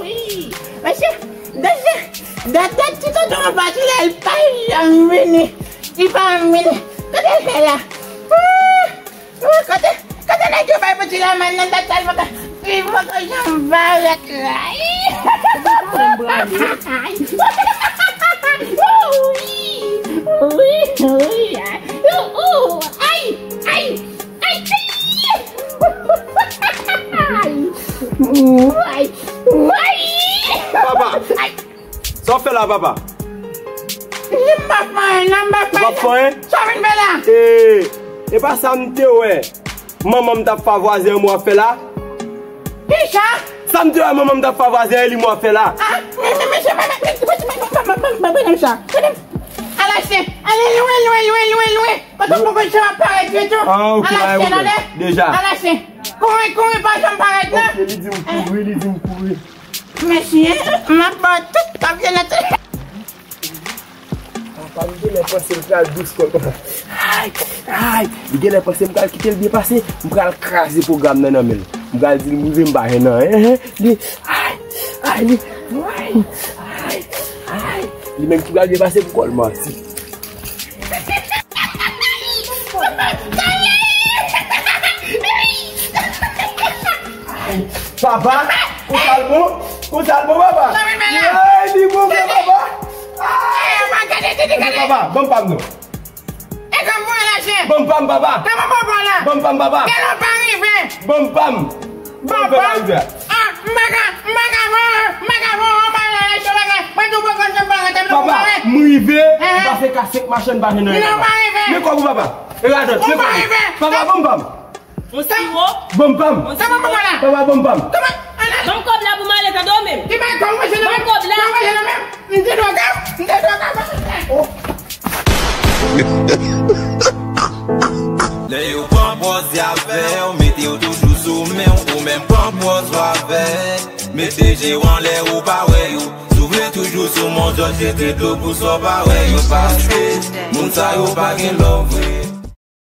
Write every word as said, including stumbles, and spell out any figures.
Wi. Mesye, mesye, dat dat ti tonton an pati la, li pa janm vini. Li pa janm vini. Kote l fè la? Ah! Kote, kote nèg yo bay pou ti laman nan dat sa l poko, li poko janm parèt la. Wi, wi, wi. Ay, ay, ay, ay. Ay, ay. Papa, sa w fè la, papa? M pa fè anyen, non, m pa fè anyen. Ou pa fè anyen? Sa w vin fè la? Ee, E pa sa m te wè manman m t ap fè vwazen an mwen ap fè la? Kisa? Sa m te wè manman m t ap fè vwazen an e li mwen ap fè la? Ah, men, men, men, se pa, men, men, men, men, men, men, men, men, sa. Alache, ale lwen, lwen, lwen, lwen, lwen. Kote w poko se w ap parèt ditou. Ah, ok, ah, ok, tande. Deja. Alache. Kouri, kouri, pa janm parèt, non. Ok, li di m kouri, li di m kouri. Mèsi, hein. M ap ba w tout papye nan tèt. Papa, m genlè panse m pral dous kòl konsa. Ay, ay, li genlè panse m pral kite l byen pase, m pral kraze pwogram nan nan men l. M pral di l m rive m pa jwenn anyen, hein, li, ay, ay, li, ay, ay, ay. Li menm ki pral byen pase pou kòl manti. Papa, konsa l bon? Konsa l bon, papa? Ay, li bon vre, papa. Ay, papa, ban m pa m non. E kòb mwen lache. Ban m pa m, papa. Kòman papa la? Ban m pa m, papa. Kèlè w pa rive? Ban m pa m. Ban m pa m. Ah, m pa ka, m pa ka pran, m pa ka pran, m pa ka lache, m pa ka. Mwen tou poko janm pa rantre, m tou poko. Papa, m rive, m pase ka senk machann pa jwenn anyen. Non, m pa rive. Men kòb ou, papa. E radòt, men kòb ou. Papa, ban m pa m. Yon siwo? Ban m pa m. Yon siwo? Papa, ban m pa m. Ban m kòb la pou m ale, tande w menm. Ban m kòb la. M te dwe ka, m te dwe ka. Oh. Lè yo pran pòz y avè w, mete yo toujou sou men w, ou menm pran pòz w avè. Mete je w anlè, ou pa wè yo. Souvni toujou sou Mont Georges, jete dlo pou sa w pa wè yo. Paske moun sa yo pa gen love vre.